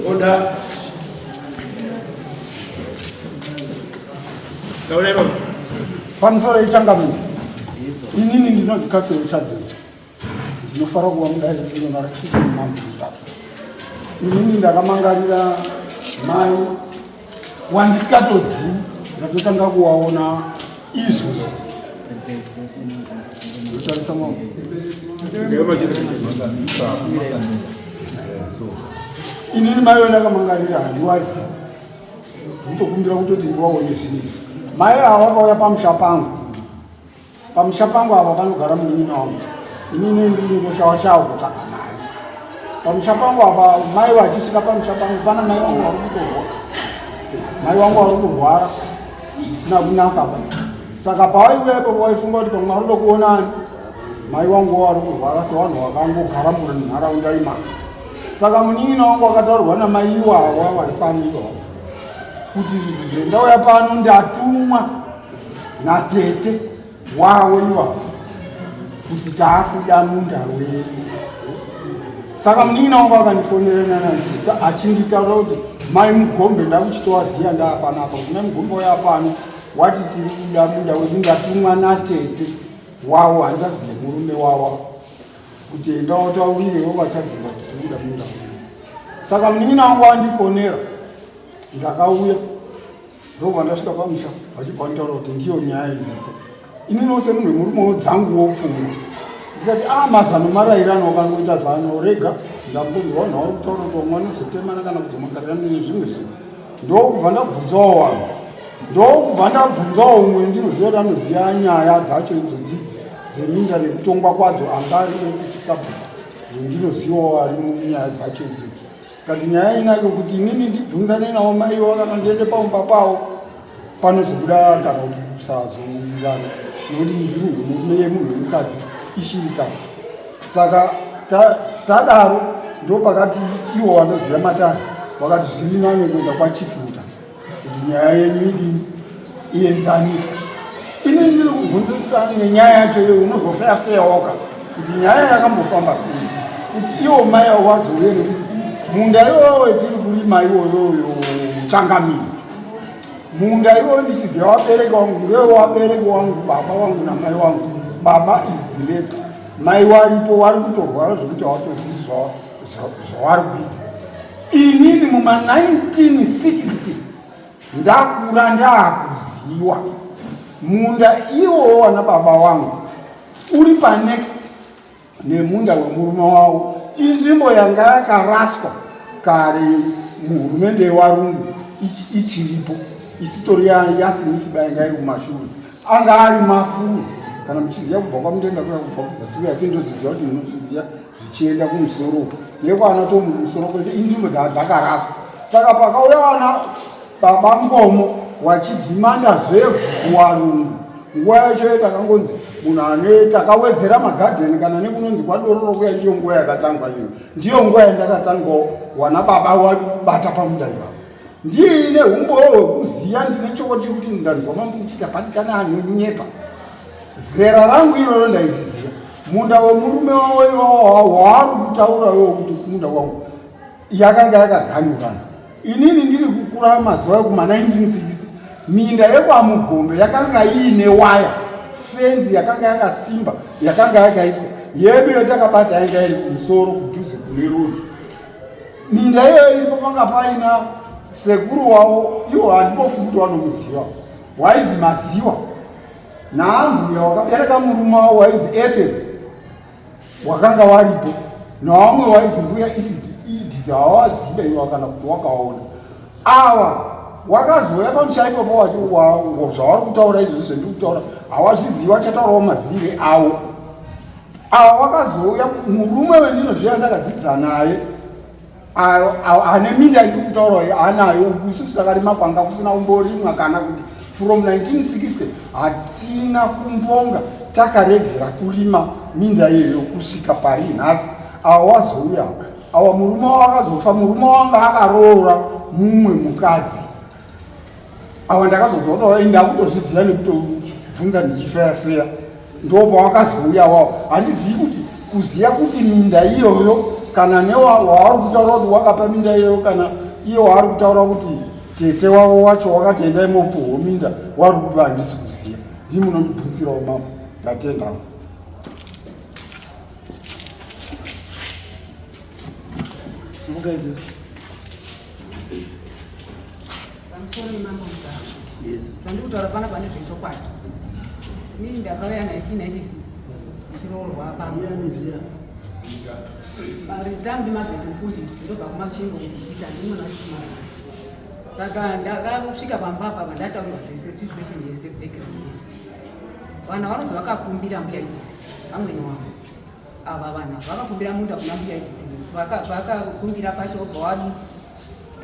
Order. Pamusoro ichangamire, inini ndinonzi Kasiro Chadziro, ndinofara kuva mudare rino naRachief Mambo Mutasa. Inini ndakamangarira mai wandisikatozivi, ndatotanga kuwaona izvo ndotarisa mama inini mai wendakamangarira handiwazivi Nditokumbira kutoti ndiwaone zvinhu. Mai ava vakauya pamusha pangu. Pamusha pangu ava panogara munin'ina wangu. Inini ndiri ndoshawa shawa kutsvaga mari. Pamusha pangu apa mai vachisvika pamusha pangu pana mai vangu vari kutorwa. Mai vangu vari kurwara zvisina kunaka pa. Saka pavaiuya ipapo vaifunga kuti pamwe vari kuda kuonani. Mai vangu vari kurwara sevanhu vakangogara munharaunda imaka. Saka munin'ina wangu akataurwa namai iwawa vari pano iwawa kuti ndauya pano ndatumwa natete wawo iwawa kuti taakuda munda wedu. Saka munin'ina wangu akandifonera achinditaura kuti mai Mugombe ndakuchitowaziya ndaapanapa kuti mai Mugombe waya pano wati tiri kuda munda wedu ndatumwa natete wawo hanzvadzi yemurume wawa kuti enda wataurire ivo vachaziva kuti tiri kuda munda saka munin'ina wangu andifonera ndakauya ndobva ndasvika pamusha vachibva nditaura kuti ndiyo nyaya iripo ininiwo semunhu wemurume dzanguwo pfungwa ndikati a ah, mazano marairano wakangoita zano rega ndambonzwa vanhu vari kutaura kuti vamwe vanozotemana kana kuzomakarira nezvimwe zvinhu ndokubva ndabvunzawo wangu ndokubva ndabvunzawo umwe ndinoziva kuti anoziva nyaya dzacho idzodzi dzeminda nekutongwa kwadzo anga ari etisisabhuku ndinozivawo ari munyaya dzacho idzodzo kati nyaya inayo kuti inini ndibvunzane nawo maiwa kana ndiende paumba pawo panozobuda kana kuti kusazowirirana nekuti ndiri murume yemunhu wemukadzi ishirikadzi saka tadaro ndopakati iwo wanoziva matare wakati zviri nani kuenda kwachief mutasa kuti nyaya yenyu idini ienzaniswe ini ndiri kubvunzisa nenyaya yacho iyo unozofeyafeyawoka kuti nyaya yakambofamba sei kuti iwo mai avo wazouye nekuti munda iwowo wetiri kurima iwoyoyo changamire munda iwoyo ndichiziva wabereki wangu ndewe wabereki wangu baba wangu namai wangu baba is the late mai waripo wari kutorwara zvekuti hawatozivi zvawari kuita inini muma 1960 ndakura ndaakuziwa munda iwowo wana baba wangu uri panext nemunda wemurume wavo inzvimbo yanga yakaraswa kare muhurumende yewarungu ichiripo isitori yaSmith yanga iri kumashure anga ari mafuro kana muchiziva kubva kwamutenga kuya kubva kuzasi kuya sindoziziva kuti munozviziva zvichienda kumusoro nekwana tomu kumusoro kwese inzvimbo dzakaraswa saka pakauya vana baba Ngomo wachidhimanda zvevhu kuwarungu nguva yacho takangonzi munhu ane takawedzera magadheni kana nekunonzi kwadororo kuya ndiyo nguva yakatangwa iyo ndiyo nguva yandakatangawo wana baba wabata pamunda ivavo ndiine umbowo hwekuziva ndine chokwadi chekuti ndanzwa mambo muchiti hapatikana anonyepa zera rangu iroro ndaiziziva munda wemurume wavo iwawo waari kutaura iwo kuti munda wangu yakanga yakaganurana inini ndiri kukura mazuva ekuma 1960 minda yekwamugombe yakanga iine waya fenzi yakanga yakasimba yakanga yakaiswa yedu yatakabata yanga iri kumusoro kudhuze kune rodhi minda iyoyo iripo panga paina sekuru wavo iwo handimbofungi kuti wanomuziva waizi maziwa naambuya wakabereka murume wavo waizi ethel wakanga waripo nawamwe waizi mbuya idith hawaziva iwa kana kuti wakaona awa wakazouya pamusha ipapo zvavari kutaura izvozvi zvendiri kutaura hawazvizivi wachataurawo mazivire awo awa wakazouya murume wendinoziva ndakadzidza naye ane minda iri kutaura anayo isusu takarima kwanga kusina kumborimwa kana kuti from 1960 hatina kumbonga takaregera kurima minda iyoyo kusvika pari nhasi awa wazouya. Awa murume wavo akazofa, murume wanga akaroora mumwe mukadzi. Awa ndakazonzwa kuti ndakutozviziva nekutobvunza ndichifeya feya, ndopawakazouya wawo. Handizivi kuti kuziva kuti minda iyoyo kana newaari kutaura kuti wakapa minda iyoyo kana iye waari kutaura kuti tete wavo wacho wakati endai mopuhwo minda wari kupa, handisi kuziva. Ndii munondibvunzirawo mambo, ndatendawo. Pamusoro mambo Mugabe. Yes. Zvandiri kutaura pana pane zvechokwadi. Inini ndakauya 1996 ndichiroorwa pano. Zita rangu ndiMargaret Mufundisi, ndobva kuMasvingo kuBikita, ndini mwana wechikomana. Saka ndakasvika pamba apa ndataurirwa zvese situation yese background yese. Vanhu vanozi vakakumbira mbuya Edith, vamwene wavo. Ava vanhu ava vakakumbira munda kuna mbuya Edith. Vakakumbira pacho vobva wadi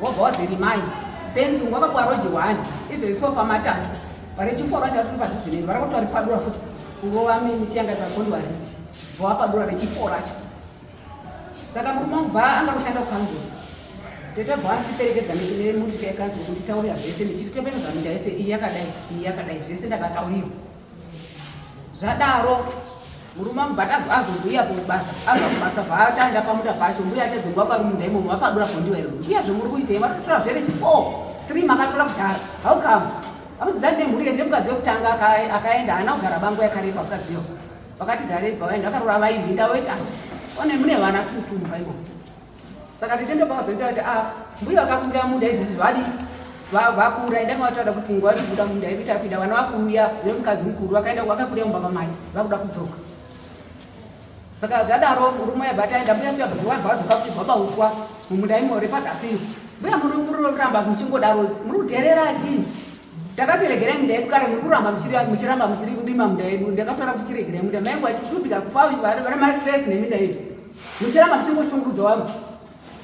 wobva wazirimai penzungu vakapuwa roji one izvo isofa matatu vari chiforo chacho tiri padhuze neni vari kuti varipadura futi kurova miti yanga ikakondwa riti bva wapadura rechiforo racho saka murume wangu bva anga kushanda kukanzuru tete bva andiperekedza nemuriti yekanzuru kunditaurira zvese ndichitoperekedza minda yese iyi yakadai iyi yakadai zvese ndakataurirwa Zvadaro murume wangu but azouya kubasa abva kubasa bvaataenda pamuta pacho mbuya achadzingwa parumunda imomo vapadura bondiwa iro mbuya zvemuri kuitei vatotora zvere chi 4 3 makatora kudhara how come amuzizani nemhuri yende mukadzi wekutanga akaenda haana kugara bango yakareba mukadziyo vakati dharebva vaenda vakarora vaivhinda voita one mune vana tutumba imomo Saka tete ndopakazoita kuti ah mbuya vakakumbira munda izvizvi vadi vakura enda vataura kuti nguva yekubuda munda yedu tapinda vana vakuuya nemukadzi mukuru vakaenda vakakurira mumba mamai vakuda kudzoka. Saka zvadaro murume yabva ataenda mbuya mbuya bva vadzoka kuti baba utswa mumunda imo repadzasini. Mbuya muri kuramba muchingodaro muri kudherera chii? Ndakati regerai munda yedu kare muri kuramba muchiramba muchiri kurima munda yedu. Ndakataura kuti chiregerai munda mai vangu vachishupika kufa vane mari stress neminda yedu. Muchiramba muchingoshungurudza wangu.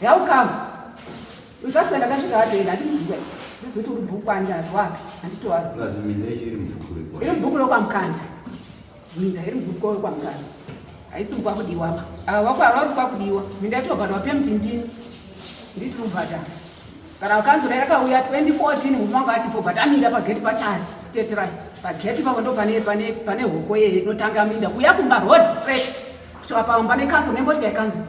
How come? Ukasika ndakasvika atoenda handimuzive. Ndizive kuti uri bhuku kwani anhu wapi handitowazi. Iri mubhuku rekwamukanda. Minda iri mubhuku rekwamukanda. Haisi mukwakudiwa apa. Ava wako vari kwakudiwa. Minda yatobhadhwa pemti ndini. Nditiri kubhadhara. Kana kanzura yakauya 2014 murume wangu achipo but amira pageti pachari titeterai. Pageti papo ndo pane pane pane hoko yeye inotanga minda kuya kumba road straight. Kusvika pamba nekanzuro nembotika yekanzuro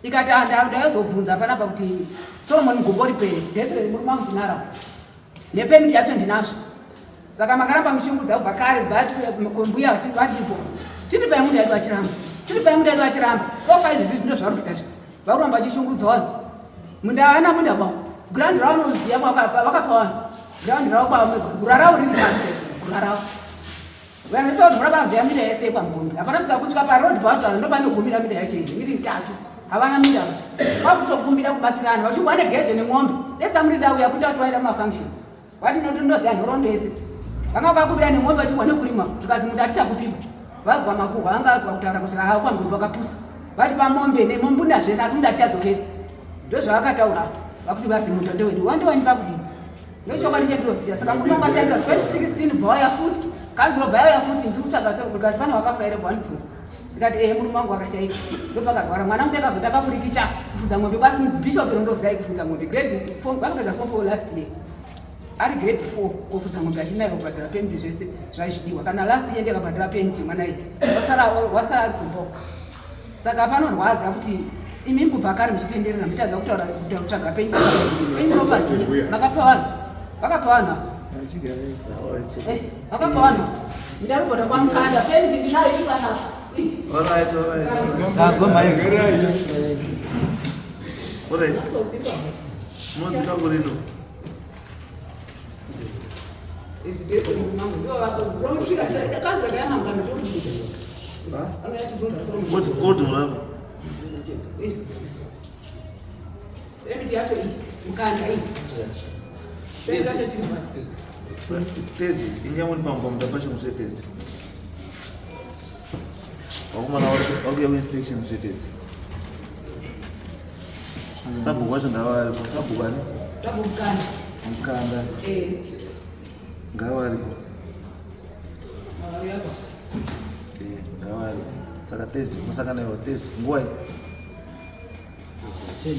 ikati ah, ndayozobvunza panapa kuti Solomon Mugombo ripere ndepere murume wangu ndinaro nepemiti yacho ndinazvo saka makaramba mushungudza kubva kare mbuya varipo tiri paimunda yedu vachiramba tiri paimunda yedu vachiramba so far izvi zvino zvavari kuita izvi vakuramba vachishungudza vanhu munda havana munda kwavo ground ravo vanoziva vakapa vanhu ground ravo kwavo gura ravo riri panze gura ravo Vanhu vese vanhu vanoziva minda yese yekwaMbombe. Hapana kusvika kusvika paroad pavanhu ndopanogumbira minda yacho iyi iri mitatu. Havana minda. Vakutokumbira kubatsirana vachingwa negejo nemombe. Desa muri ndauya kuita kuti vaenda kumafunction. Vati ndinoziva nhoroondo yese. Vanga vakakumbira nemombe vachingwa nekurima zvikazi munhu atichakupiwa. Vazwa makuhwa anga azwa kutaura kuti haa kwaMbombe vakapusa. Vati pamombe nemombunda zvese asi munhu atichadzokesa. Ndozvavakataura vakuti vazi munhu ndewedu. Wandewani pakudini? Ndochokwadi chendinoziva saka murume wangu asaita 2016 bva wauya futi kanzuro bva yauya futi ndiri kutsvaga because pane wakafa here bva wandibvunza ndikati ehe murume wangu akashaika ndopakarwara mwana wangu ndakazotanga kurikicha kufudza mombe kwasi bishop rondoziva kufudza mombe grade four vakapedza form four last year ari grade four kofudza mombe achinayo kubhadhara pemti zvese zvaizvidiwa kana last year ndakabhadhara pemti mwana iyi wasara ari kumba Saka panorwadza kuti imi kubva kare muchitenderera muchitadza kutaura kutsvaga penyu penyu ropaziva makapa vanhu vakapa vanhu eh, vakapa vanhu ndarugota kwamukanda penyu tindinayo iri panapa All right, all right. Tazwa mai. All right. Munonzika kurino. Kodi murapa. Thursday, inyamwe pamba mutapasha musi weThursday. Vakomana vari kuuya kuinspection musi weThursday. Sabhuku wacho ngavaripo. Sabhuku ani? Sabhuku Mukanda. Mukanda. Eh. Ngavaripo. Eh, ngavaripo. Saka Thursday, musangana iwo Thursday. Nguwa iyi? 10.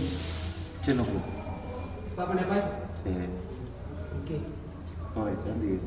10 o'clock. Papanda pacho. Eh. Okay. All right, handei.